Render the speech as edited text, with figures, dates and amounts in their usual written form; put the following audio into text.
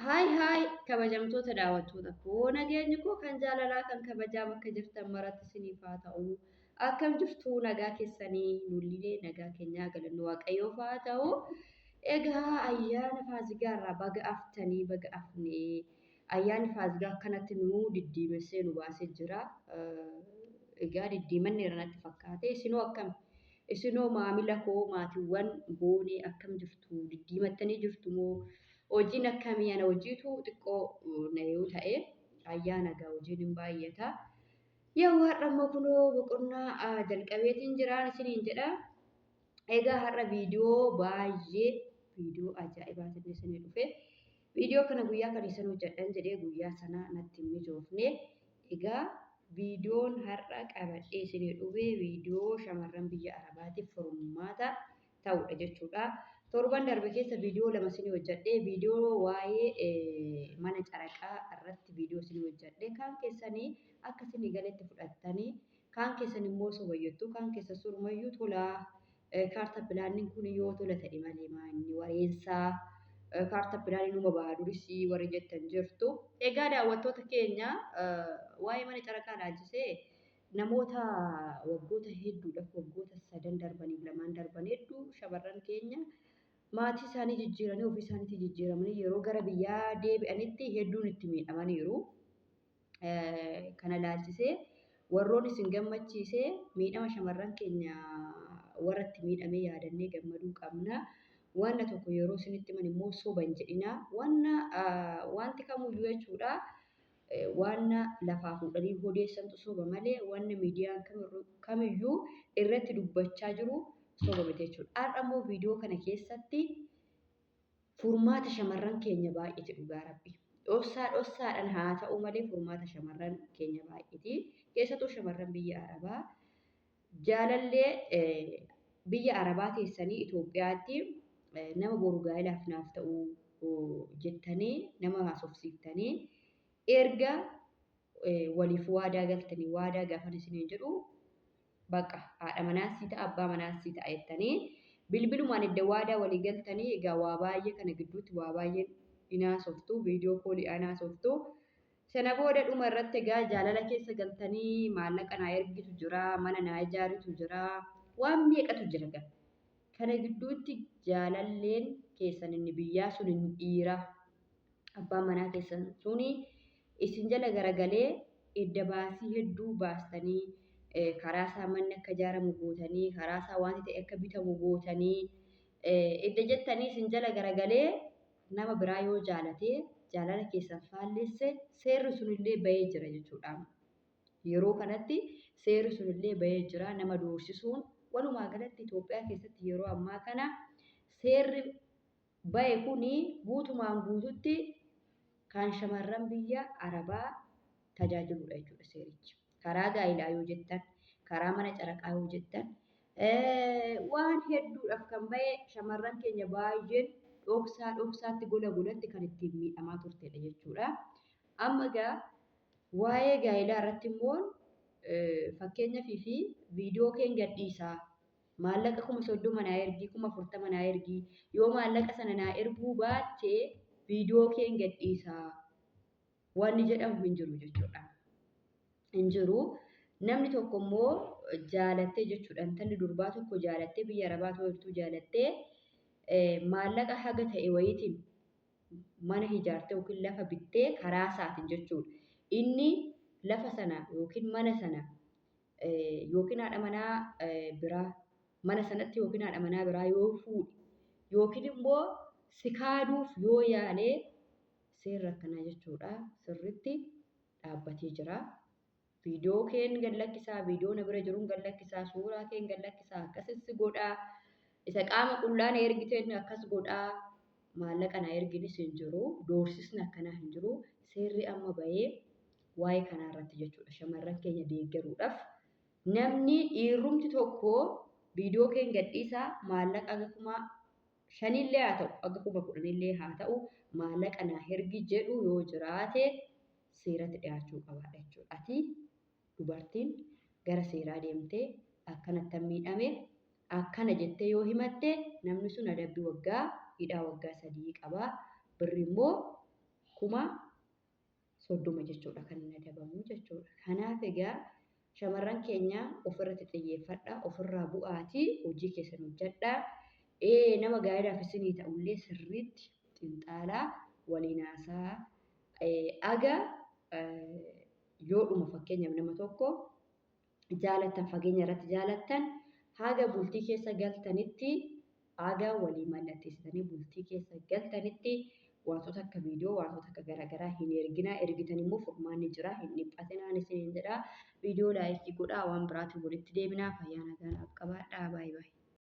Haay haay kabajamtoota daawwattoota koo, nageenyi koo kan jaalalaa kan kabajaa bakka jirtan maratti isiniif haa ta'u. Akkam jirtu, nagaa keessanii? Nullee nagaa keenyaa, galanni Waaqayyoof haa ta'u. Egaa ayyaana Faasigaa irraa baga aftanii, baga afnee. Ayyaanni Faasigaa akkanatti nu diddiimessee nu baasee jira. Egaa diddiimanni irra natti fakkaate. Isinoo akkam? Isinoo maamila koo, maatiiwwan Boonee, akkam jirtu? Diddiimattanii jirtu moo? Hojiin akkamii? Ana hojiitu xiqqoo na yoo ta'e, ayyaana egaa hojiin hin baay'ata. Yoo har'a immoo kunoo boqonnaa jalqabeetiin jiraan isiniin jedha. Egaa har'a viidiyoo baay'ee, viidiyoo ajaa'ibaatiin isinii dhufe. Viidiyoo kana guyyaa kan isin hojjedhan jedhee guyyaa sana natti hin mijoofne. Egaa viidiyoon har'a qabadhee isinii dhufe viidiyoo shamarran biyya Arabaatiif furmaata ta'udha jechuudha. Torban darbe keessa viidiyoo lama isinii hojjedhee, viidiyoo waa'ee mana caraqaa irratti viidiyoo isinii hojjedhe. Kaan keessanii akka isinii galetti fudhattanii, kaan keessan immoo sobayyattu, kaan keessa surumayyuu tolaa, kaarta pilaanniin kun yoo tola ta'e malee maa inni wareensaa, kaarta pilaanii numa baha durisii warri jettan jirtu. Egaa daawwattoota keenya, waa'ee mana caraqaa ilaalchisee namoota waggoota hedduudhaaf, waggoota sadan darbaniif, lamaan darban hedduu, shamarran keenya maatii isaanii jijjiiranii, ofii isaaniitti jijjiiramanii yeroo gara biyyaa deebi'anitti hedduun itti miidhamaniiru. Kana ilaalchisee warroon isin gammachiise, miidhama shamarran keenya warra itti miidhamee yaadannee gammaduu qabna. Wanna tokko yeroo isinitti himan immoo soba hin jedhinaa. Wanna wanti kamuyyuu jechuudha. Waan lafaa fuudhanii odeessantu soba malee wanni miidiyaan kamiyyuu irratti dubbachaa jiru soba miti jechuudha. Har'a immoo viidiyoo kana keessatti furmaata shamarran keenya baay'eeti, dhugaa rabbi. Dhoksaa dhoksaadhaan haa ta'u malee furmaata shamarran keenya baay'eeti. Keessattuu shamarran biyya Arabaa jaalallee biyya Arabaa teessanii Itoophiyaatti nama boru gaa'ilaaf naaf ta'u jettanii nama haasofsiiftanii, erga waliif waadaa galtanii, waadaa gaafan isiniin jedhu bakka haadha manaas sii ta'a, abbaa manaas sii ta'a jettanii bilbilumaan edda waadaa walii galtanii, egaa waa baay'ee kana gidduutti waa baay'een hin haasoftu, viidiyoo kooliidhaan haasoftu. Sana booda dhuma irratti egaa jaalala keessa galtanii, maallaqa naa ergitu jira, mana naa ijaaritu jira, waan meeqatu jira gaa. Kana gidduutti jaalalleen keessan inni biyyaa sun, inni dhiira, abbaan manaa keessan suni isin jala garagalee, edda baasii hedduu baastanii, karaa isaa manni akka ijaaramu gootanii, karaa isaa wanti ta'e akka bitamu gootanii edda jettanii, isin jala garagalee nama biraa yoo jaalatee jaalala keessan faallesse, seerri sunillee bahee jira jechuudha. Yeroo kanatti seerri sunillee bahee jira, nama doorsisuun. Walumaa galatti Itoophiyaa keessatti yeroo ammaa kana seerri bahe kuni guutumaan guututti kan shamarran biyya Arabaa tajaajiludha jechuudha seerichi. Karaa gaa'ilaa yoo jettan, karaa mana caraqaa yoo jettan, waan hedduudhaaf kan bahe, shamarran keenya baay'een dhoksaa dhoksaatti gola golatti kan ittiin miidhamaa turtedha jechuudha. Amma egaa waa'ee gaa'ilaa irratti immoo fakkeenyaaf fi viidiyoo keen gadhiisaa, maallaqa 30,000 naa ergii, 40,000 naa ergii, yoo maallaqa sana naa erguu baatte viidiyoo keen gadhiisaa wanni jedhamu hin jiru jechuudha. Hin jiru. Namni tokko immoo jaalattee jechuudha. Intalli durbaa tokko jaalattee, biyya Arabaa jirtu jaalattee, maallaqa haga ta'e wayiitiin mana ijaartee yookiin lafa bittee karaa isaatiin jechuudha. Inni lafa sana yookiin mana sana yookiin haadha manaa biraa mana sanatti yookiin haadha manaa biraa yoo fuudhe yookiin immoo si kaaduuf yoo yaalee, seerri akkanaa jechuudha sirritti dhaabbatee jira. Viidiyoo keen gad lakkisaa, viidiyoo na bira jiruun gad lakkisaa, suuraa keen gad lakkisaa, akkasis si godhaa, isa qaama qullaa na ergiteen akkas godhaa, maallaqa na erginis hin jiru, doorsisni akkanaa hin jiru. Seerri amma bahee waa'ee kanaa irratti jechuudha shamarran keenya deeggaruudhaaf, namni dhiirrumti tokko viidiyoo keen gadhiisaa, maallaqa haga 5,000llee haa ta'u, haga 10,000llee haa ta'u, maallaqa naa ergi jedhu yoo jiraate seeratti dhiyaachuu qabaadha jechuudha. Ati dubartiin gara seeraa deemtee akkanattan miidhame akkana jettee yoo himatte, namni sun adabbii waggaa hidhaa waggaa 3 qaba. Birri immoo 30,000 jechuudha kan inni adabamu jechuudha. Kanaaf egaa shamarran keenya ofirratti xiyyeeffadhaa, ofirraa bu'aatii hojii keessan hojjedhaa. Nama gaariidhaaf isinii ta'ullee sirriitti xinxaalaa waliin haasaa aga yoodhuma fakkeenyaaf nama tokko jaalattan fageenya irratti jaalattan haga bultii keessa galtanitti haga walii mallatteessitanii bultii keessa galtanitti wantoota akka viidiyoo wantoota akka garaagaraa hin erginaa. Ergitan immoo furmaanni jira, hin dhiphatinaan isiniin jedha. Viidiyoo laayikii godhaa, waan biraatiin walitti deebinaa. Fayyaa nagaa naaf qabaadhaa. Baay'ee baay'ee.